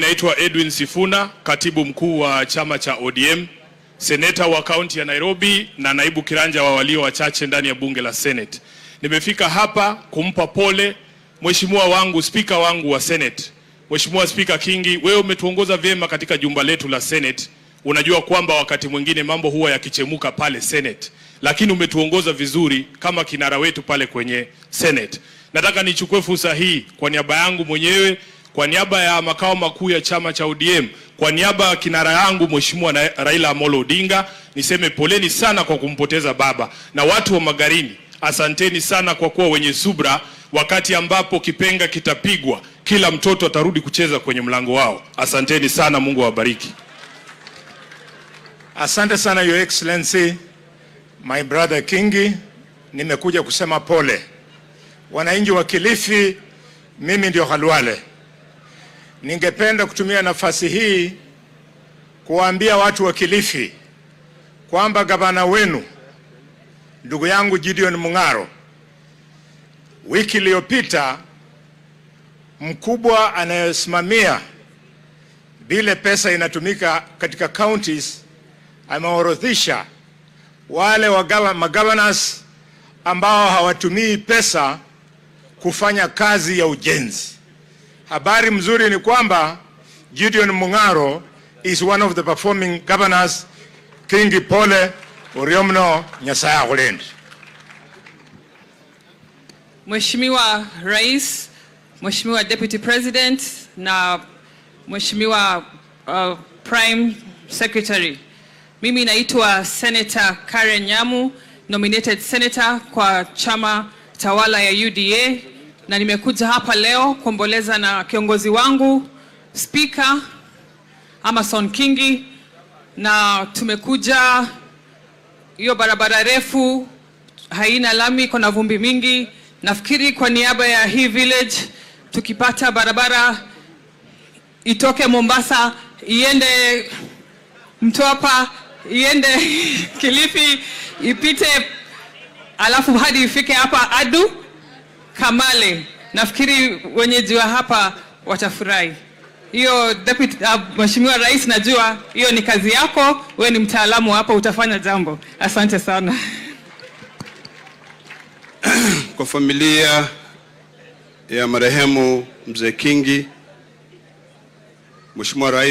Naitwa Edwin Sifuna, katibu mkuu wa chama cha ODM, seneta wa kaunti ya Nairobi na naibu kiranja wa walio wachache ndani ya bunge la Senate. Nimefika hapa kumpa pole mheshimiwa wangu, spika wangu wa Senate. Mheshimiwa Spika Kingi, wewe umetuongoza vyema katika jumba letu la Senate. Unajua kwamba wakati mwingine mambo huwa yakichemuka pale Senate, lakini umetuongoza vizuri kama kinara wetu pale kwenye Senate. Nataka nichukue fursa hii kwa niaba yangu mwenyewe, kwa niaba ya makao makuu ya chama cha ODM, kwa niaba ya kinara yangu Mheshimiwa Raila Amolo Odinga, niseme poleni sana kwa kumpoteza baba, na watu wa Magarini, asanteni sana kwa kuwa wenye subra wakati ambapo kipenga kitapigwa, kila mtoto atarudi kucheza kwenye mlango wao. Asanteni sana, Mungu awabariki. Asante sana, Your Excellency, my brother Kingi, nimekuja kusema pole. Wananchi wa Kilifi, mimi ndio Khalwale. Ningependa kutumia nafasi hii kuwaambia watu wa Kilifi kwamba gavana wenu ndugu yangu Gideon Mung'aro, wiki iliyopita, mkubwa anayesimamia vile pesa inatumika katika counties ameorodhesha wale magovernors ambao hawatumii pesa kufanya kazi ya ujenzi. Habari mzuri ni kwamba Gideon Mung'aro is one of the performing governors. Kingi, pole, oriomno, Nyasaye akulinde. Mheshimiwa Rais, Mheshimiwa Deputy President na Mheshimiwa Prime Secretary. Mimi naitwa Senator Karen Nyamu, nominated senator kwa chama tawala ya UDA, na nimekuja hapa leo kuomboleza na kiongozi wangu, Speaker Amason Kingi, na tumekuja hiyo barabara refu haina lami, iko na vumbi mingi. Nafikiri kwa niaba ya hii village, tukipata barabara itoke Mombasa iende Mtwapa, iende Kilifi, ipite alafu hadi ifike hapa Adu Kamale, nafikiri wenyeji wa hapa watafurahi. Hiyo deputy, Mheshimiwa Rais, najua hiyo ni kazi yako, wewe ni mtaalamu hapa, utafanya jambo. Asante sana. Kwa familia ya marehemu Mzee Kingi, Mheshimiwa Rais